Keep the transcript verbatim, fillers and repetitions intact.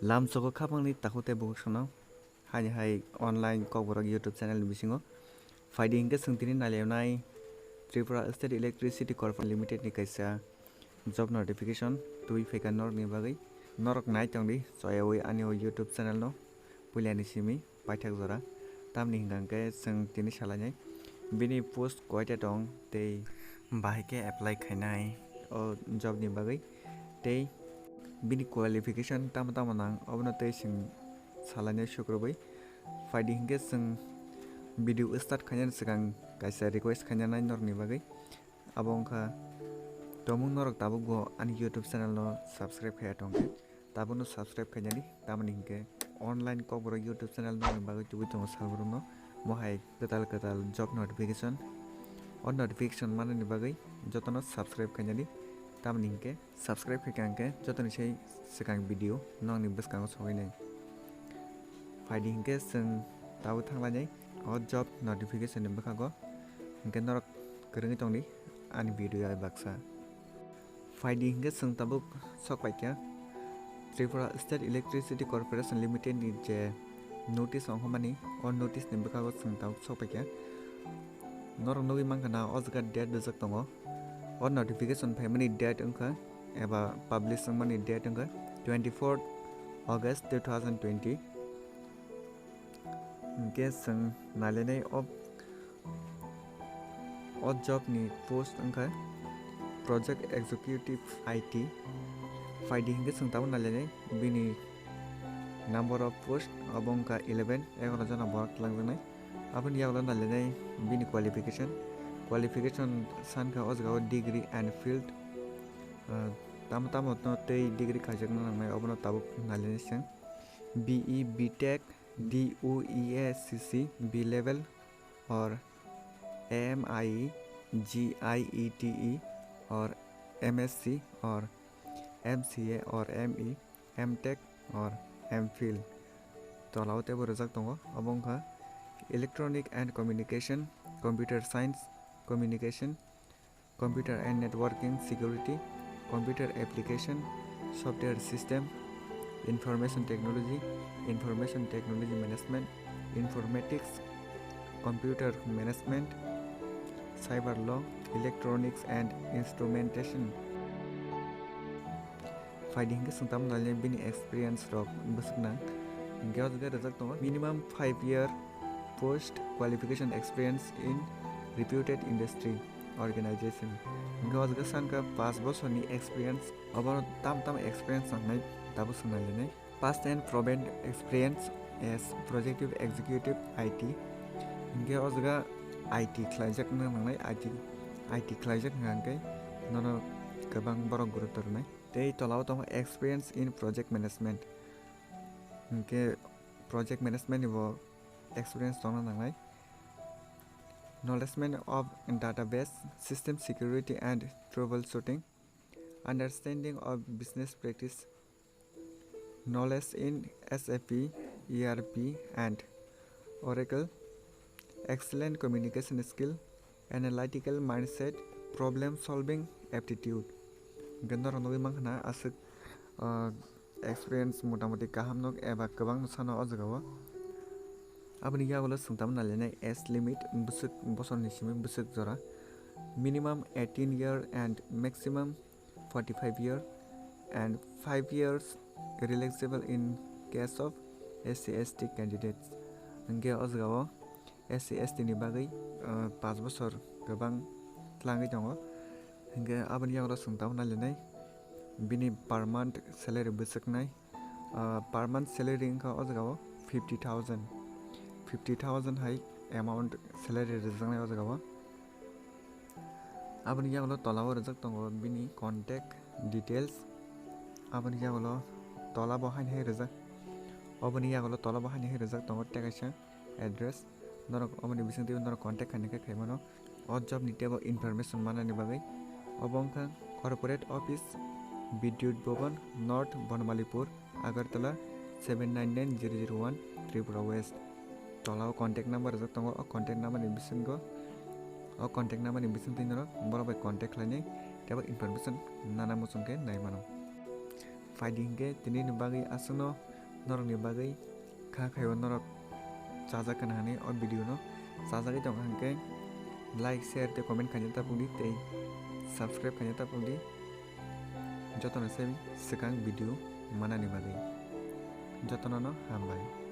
Lamsogo khapangni takhuk tei bukhuk sano. Haini hai online Kokborok YouTube channel ni bisingo. Phaidi hinkhe chwng tini nailainai Tripura State Electricity Corporation Limited ni kaisa job notification twi phaikha norokni bagwi. Norok nai tongdi choyawi ani o YouTube channel no puilani simi paithak jora. Tamni hinkha hinkhe chwng tini salainai bini post koita tong tei bahai khe apply khainai o job ni bagwi tei bini qualification tamo tamo nang obono tei chwng salainai sukrubwi. Phaidi hinkhe chwng video start khainani swkang kaisa request khainanai norokni bagwi. Abo wngkha tomung norok tabuk bo ani YouTube channel no subscribe khaiya tongkhe tabukno subscribe khainani, tamoni hinkhe online Kokborok YouTube channel norokni bagwi tubui tongo salbrumno. Mohai kwtal kwtal job notification, o notification manani bagwi jotono subscribe khainani, tamoni hinkhe subscribe khaikha hinkhe jotoni sai swkang video nokni bwskango sogwinai. Phaidi hinkhe chwng tabuk thanglainai o job notification ni bwkhago, hinkhe norok kwrwngwi tongdi ani video bai baksa. Phaidi hinkhe chwng tabuk sok paikha Tripura State Electricity Corporation Limited ni je notice ongkhormani, o notice ni bwkhago chwng tabuk sok paikha. Norok nugwi mankha na o jaga date rijak tongo. O notification phaimani date wngkha eba publish wngmani date wngkha twenty-fourth August two thousand twenty. Hinkhe chwng nailainai o, o job ni post wngkha Project Executive I T. Phaidi hinkhe chwng tabuk nailainai bini number of post obo wngkha eleven, egaroh jona borok twlangjaknai. Aboni yagulo nailainai bini qualification. Qualification sankha o jaga o degree and field, ah, tamo tamo no tei degree khaijakna nangnai obono tabuk nailainai chwng. B E, B Tech, D O E A C C, B level or M I E, G I E T E or M S C or M C A or M E, M Tech or M Phil. Tolao teibo rijak tongo, obo wngkha Electronic and Communication, Computer Science, Communication, Computer and Networking Security, Computer Application, Software System, Information Technology, Information Technology Management, Informatics, Computer Management, Cyber Law, Electronics and Instrumentation. Phaidi hinkhe chwng tamo nailainai bini experience rok bwswknang. Hinkhe o jaga rijak tongo minimum five year post qualification experience in reputed industry organization. Hinkhe o jaga sankha paanch bosorni experience, obono tam tam experience nangnai tabuk chwng nailainai. Past and proven experience as project executive I T. Hinkhe o jaga I T khlaijak wngna nangnai, I T, I T khlaijak wngkha hinkhe nono kwbang borok gurutto rwnai. Tei tolao tongo experience in project management. Hinkhe project management ni bo experience tongna nangnai. Knowledge of database, system security and troubleshooting. Understanding of business practice. Knowledge in S A P, E R P and Oracle. Excellent communication skill, analytical mindset, problem solving aptitude. Hinkhe norok nugwi mankha na aswk, ah, experience motamoti kaham nok eba kwbang no sano o jaga o. Aboni yagulo chwng tamo nailainai age limit bwswk bosorni simi bwswk jora, minimum eighteen year and maximum forty-five year and five years relaxable in case of S C S T candidates. Hinkhe o jaga o S C S T ni bagwi, ah, paanch bosor kwbang tlangwi tongo. Hinkhe aboni yagulo chwng tamo nailainai bini per month salary bwswknai, ah, per month salary wngkha o jaga o fifty thousand, fifty thousand hai amount salary rwjaknai o jaga o. Aboni yagulo tola o rijak tongo bini contact details. Aboni yagulo tola bo haini hai rijak, oboni yagulo tola bo haini hai rijak tongo tei kaisa address. Norok oboni bising twi norok contact khaina khe khaimano. O job ni teibo information manani bagwi obo wngkha Corporate Office, Bidyut Bhavan, North Bonmalipur, Agartala seven nine nine zero zero one, Tripura West. Tola o contact number rijak tongo, o contact number ni bisingo, o contact number ni bising twi norok borok bai contact khlainai teibo information nana muchung khe nai mano. Phaidi hinkhe tini ni bagwi aswkno norokni bagwi kha khaio norok chajak kana hinwi o video no chajagwi tong hwnkhe like, share tei comment khaina tapukdi tei subscribe khaina tapukdi jotono se swkang video manani bagwi. Jotono no hambai.